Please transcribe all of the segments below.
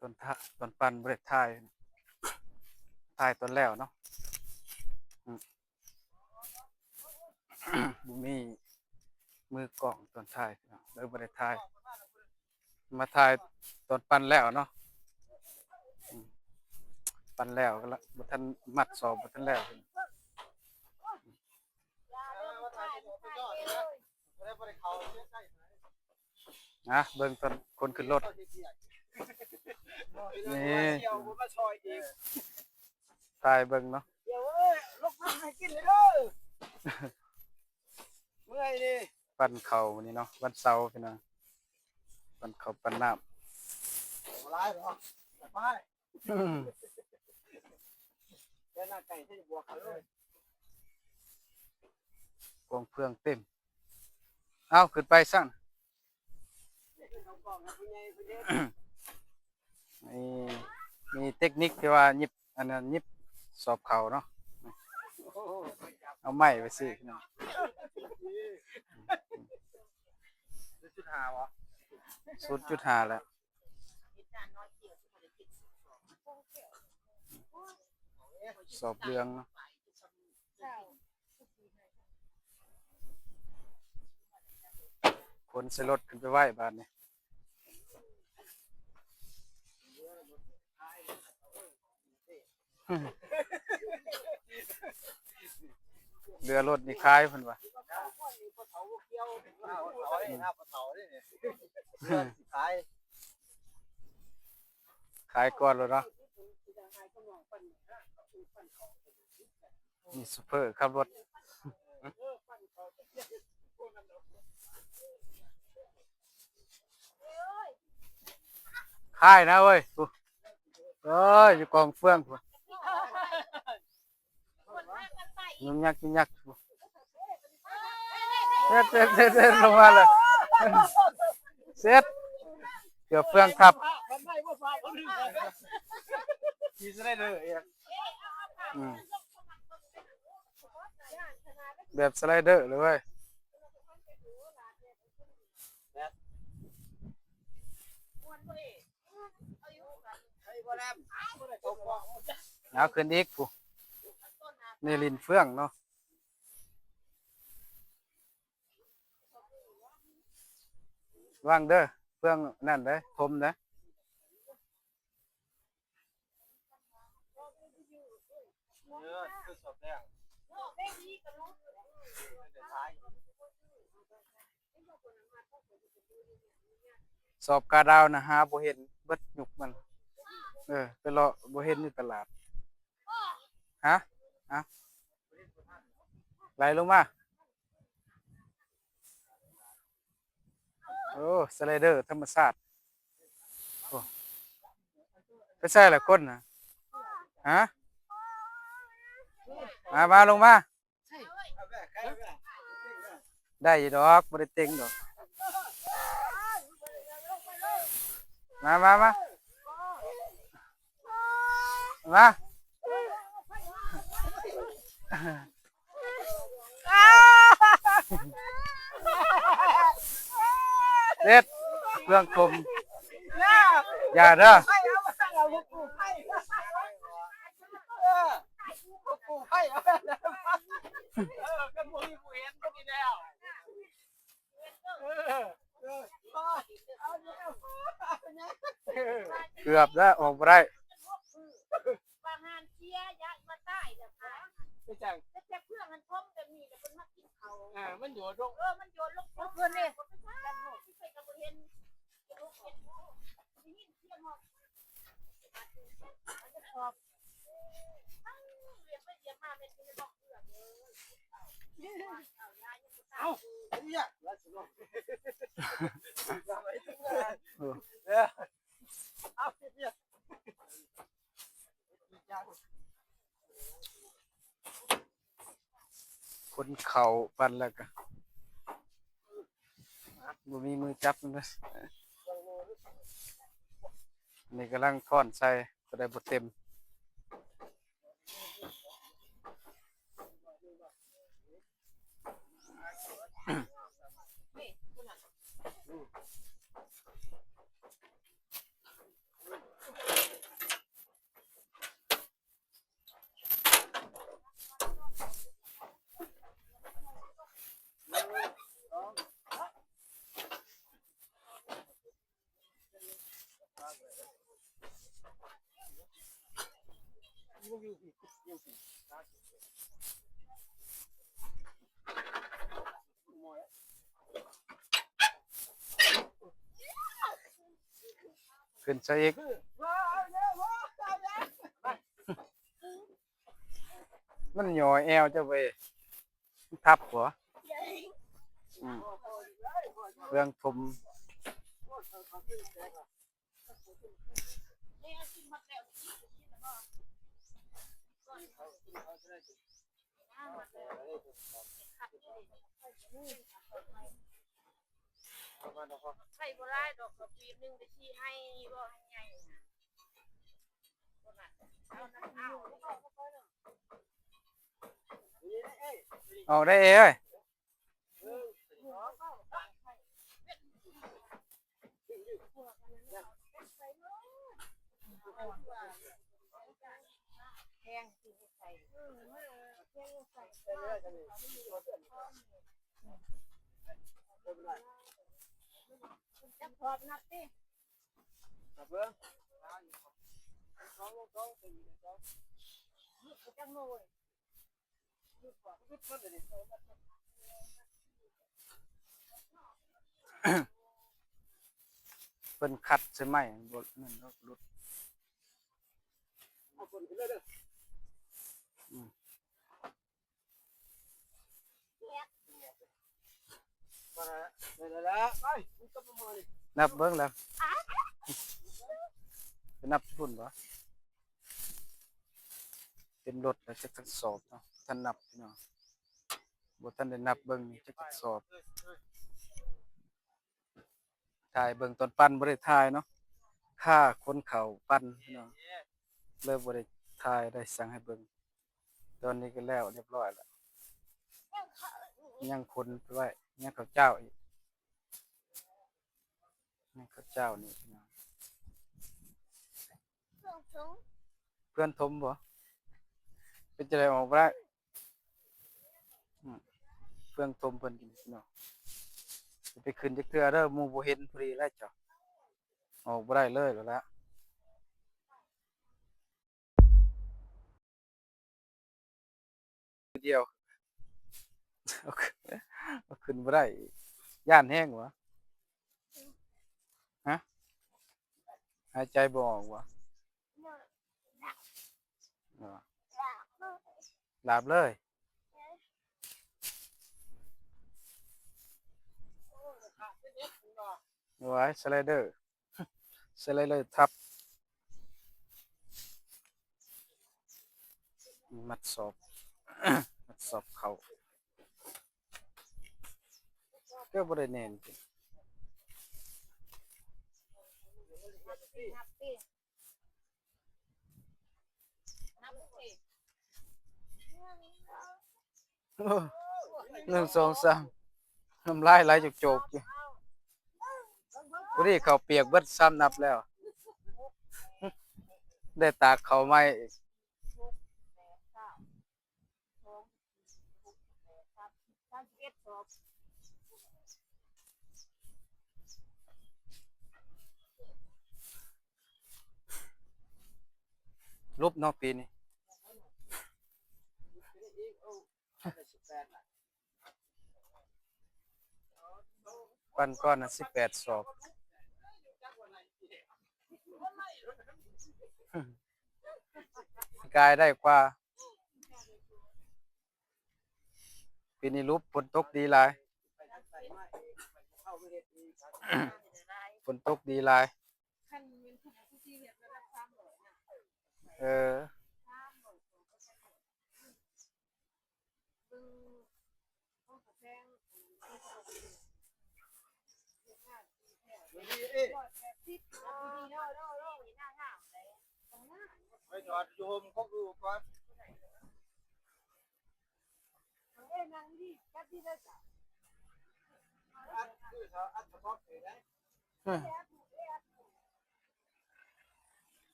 ຕອນທະ ຕອນປັ່ນບໍ່ໄດ້ຖ່າຍ ຖ່າຍຕອນແລ້ວເນາະ. ອືມ ບໍ່ມີມືກ້ອງຕອນຖ່າຍ ເລີຍບໍ່ໄດ້ຖ່າຍ. ມາຖ່າຍຕອນປັ່ນແລ້ວເນາະ. ອືມ ປັ່ນແລ້ວກໍລະ ບໍ່ທັນມັດສອບ ບໍ່ທັນແລ້ວ. ອ່ະ ເບິ່ງຕອນຄົນຂຶ້ນລົດ ນີ້ ຖ່າຍເບິ່ງເນາະ. ເອີຍ ລົງມາໃຫ້ກິນເດີ ເມື່ອຍນີ້. ປັ່ນເຂົ້າມື້ນີ້ເນາະ ວັນເສົາພີ່ນ້ອງ ປັ່ນເຂົ້າປັ່ນນ້ຳ ບໍ່ຫຼາຍດອກ ສະບາຍ. ແຕ່ໜ້າໄກ່ໃສ່ບວກເຂົາເລີຍ ກອງເຟືອງເຕັມ. ເອົາ ຂຶ້ນໄປຊັ້ນ. ນີ້ ມີເຕັກນິກທີ່ວ່າຫຍິບ ອັນນັ້ນ ຫຍິບສອບເຂົ້າເນາະ ເອົາໄມ້ໄປຊື້ເນາະ. ສູນຈຸດຫ້າບໍ່? ສູນຈຸດຫ້າແຫຼະ. ສອບເຫຼືອງເນາະ ຂົນໃສ່ລົດຂຶ້ນໄປໄວ້ບາດນີ້. ເຫຼືອລົດນີ້ຂາຍເພິ່ນວ່າ ຂາຍ ຂາຍກ່ອນໂລດເນາະ. ມີໂຊເຟີຂັບລົດ ຂາຍນະເວີຍ ໂອ້ຍ ຢູ່ກອງເຟືອງພຸ້ນ ຍຸກຍັກ ຍຸກຍັກ ເສັດ ເສັດ ເສັດ ເສັດ ລົງມາເລີຍ ເສັດ ເກືອບເຟືອງທັບ. ອືມ ແບບສະໄລເດີເລີຍເວີຍ. ເອົາຂຶ້ນອີກພຸ້ນ ນີ້ຫຼິ້ນເຟືອງເນາະ ລະວັງເດີ ເຟືອງນັ້ນເດີ ຖົມເດີ. ສອບກາດາວນະ ຫາບໍ່ເຫັນເບິດຍຸກມັນ ເອີ ໄປເລາະບໍ່ເຫັນຢູ່ຕະຫຼາດ. ຮະ ອະ ໄຫຼລົງມາ. ໂອ້ ສະໄລເດີທຳມະຊາດ. ໂອ້ ໄປໃສລະຄົນນະ? ຮະ ມາ ມາ ລົງມາ. ໄດ້ຢູ່ດອກ ບໍ່ໄດ້ເຕັງດອກ. ມາ ມາ ມາ ມາ. ເສັດ ເຟືອງຖົມ ຢ່າເດີ. ເກືອບແລ້ວ ອອກບໍ່ໄດ້. ປະຫານເສຍ ຢ້ານມາຕາຍແລ້ວຄ່ະ. ເປັນຫຍັງ? ແຕ່ເພື່ອນມັນຖົມແບບນີ້ແລ້ວ ເພິ່ນມາກິນເຂົ້າ. ອ່າ ມັນໂຍນລົງ. ເອີ ມັນໂຍນລົງ. ເມື່ອຄືນນີ້ ເພິ່ນກໍບໍ່ເຫັນ ໄດ້ຍິນສຽງຮ້ອງ. ມັນຈະຂອບ ເອົາ ເອີ ເອົາ. ຂົນເຂົ້າປັ່ນແລ້ວກະ ບໍ່ມີມືຈັບນຳເດີ. ນີ້ກຳລັງຄ້ອນໃສ່ ກໍໄດ້ບໍ່ເຕັມ. ເ ຂຶ້ນໃສ່ອີກ. ມັນຫຍໍ້ແອວເຈົ້າເວີຍ. ມັນທັບບໍ່? ອືມ ເຄື່ອງຖົມ. ໃສ່ບໍ່ຫຼາຍດອກ ເຂົາປີໜຶ່ງໄດ້ສີ່ໄຮ່ບໍ່ ໄຮ່ໃຫຍ່ນະ. ອອກໄດ້ເອີຍ. ເພິ່ນຂັດໃສ່ໄມ້ບໍ່ ນັ້ນເນາະ ຫຼຸດ. ອືມ ນັບເບິ່ງລະ ໄປນັບພຸ້ນບໍ່? ເຕັມລົດແລ້ວ ຈັກ ຈັກສອບເນາະ ບໍ່ທັນນັບພີ່ນ້ອງ ບໍ່ທັນໄດ້ນັບເບິ່ງ ຈັກ ຈັກສອບ. ຖ່າຍເບິ່ງຕອນປັ່ນບໍ່ໄດ້ຖ່າຍເນາະ ຄ່າຂົນເຂົ້າປັ່ນພີ່ນ້ອງ ເລີຍບໍ່ໄດ້ຖ່າຍ ໄດ້ສັ່ງໃຫ້ເບິ່ງ. ຕອນນີ້ກໍແລ້ວຮຽບຮ້ອຍແລ້ວ ຍັງຂົນໄວ້ ຍັງເຂົ້າເຈົ້າອີກ ຍັງເຂົ້າເຈົ້ານີ້ພີ່ນ້ອງ. ເພື່ອນຖົມບໍ່? ເປັນຈັ່ງໃດ ອອກບໍ່ໄດ້? ອືມ ເພື່ອນຖົມເພິ່ນກິນເນາະ ຢ່າໄປຂຶ້ນຈັກເທື່ອເດີ ໝູ່ບໍ່ເຫັນ. ພໍດີແລ້ວເຈົ້າ ອອກບໍ່ໄດ້ເລີຍແລ້ວລະ. ດຽວ ເອົາຂຶ້ນບໍ່ໄດ້ ຢ້ານແຮງຫວາ? ຮະ? ຫາຍໃຈບໍ່ອອກຫວາ? ຫຼາບເລີຍ. ໂອ້ຍ ສະໄລເດີ ສະໄລເດີທັບ ມັດສອບ ມັດສອບເຂົ້າ ກໍບໍ່ໄດ້ແໜ້ນ. ໂອ້ ໜຶ່ງ ສອງ ສາມ ນ້ຳລາຍໄຫຼໂຈກໆຢູ່. ພໍດີເຂົ້າປຽກເບິດ ສາມນັບແລ້ວ ໄດ້ຕາກເຂົ້າໃໝ່ອີກ. ຫຼຸບເນາະປີນີ້ ປັນກ້ອນນະ ສິບແປດສອບ ກາຍໄດ້ກວ່າ. ປີນີ້ຫຼຸບ ຝົນຕົກດີຫຼາຍ ຝົນຕົກດີຫຼາຍ. ເອີ ໄປຈອດຢູ່ຮົ່ມກົກຢູ່ກ່ອນ.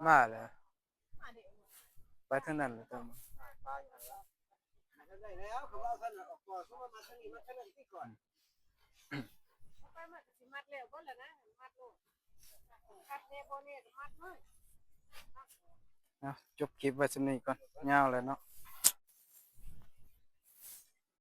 ມາແລ້ວ. ໄປທາງນັ້ນແຫຼະຕອນນີ້. ໄປມັນກໍຊິມັດແລ້ວເບິດແລ້ວນະ ມັດໂລດ ຄັດແນ່ບໍ່ແນ່ກໍມັດເລີຍ. ເອົາ ຈົບຄລິບໄວ້ສ່ຳນີ້ກ່ອນ ຍາວແລ້ວເນາະ.